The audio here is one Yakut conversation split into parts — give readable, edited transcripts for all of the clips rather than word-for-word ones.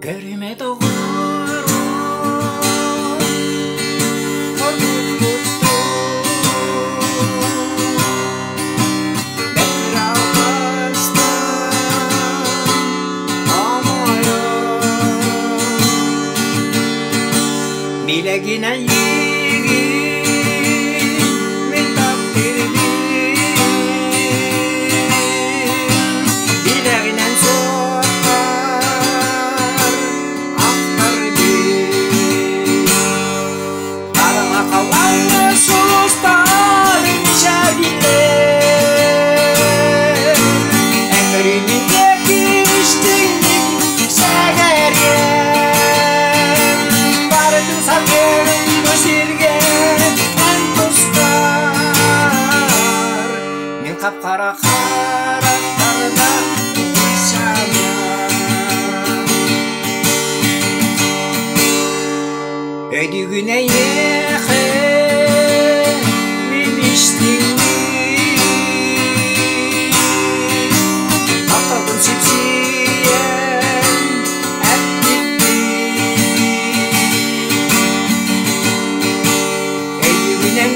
Көрүмэ доҕорум, хоргуппуттуу, бэрт алҕастан хомойон, билэгин эйиигин мин таптыырбын, билэҕинэн суохтар ахтарбын. Хараҥа халлааҥҥа сулустар мичээрдииллэр, эн көрүүнүн диэки истиҥник сэгэриэм. Барытын саныырым бу сиргэ эн тустар, мин хап-хара харахтарга Өйдүүгүн эйиэхэ мин истиҥмин, тапталбын сипсийэн эппиппин. Өйдүүгүн эн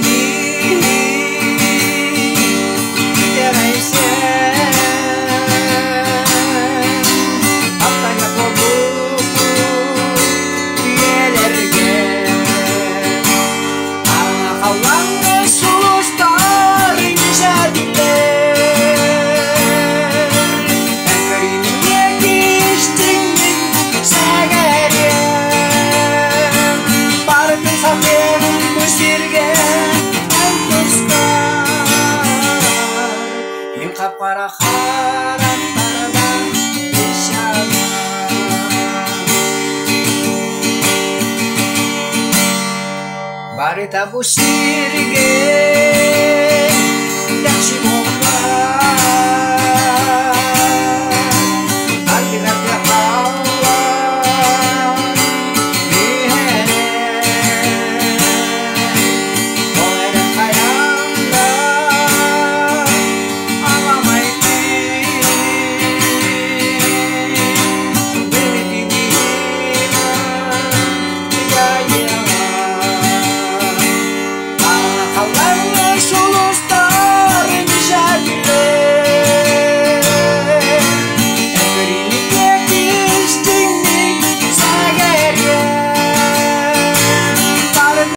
итэҕэйсэн, таптайа буолбуппун үйэлэргэ. Халлааҥҥа сулустар мичээрдииллэр, эн көрүүнүн диэки истиҥник сэгэриэм. Барытын сатыырым бу сиргэ эн тускар, мин хап-хара харахтарга Барыта бу сиргэ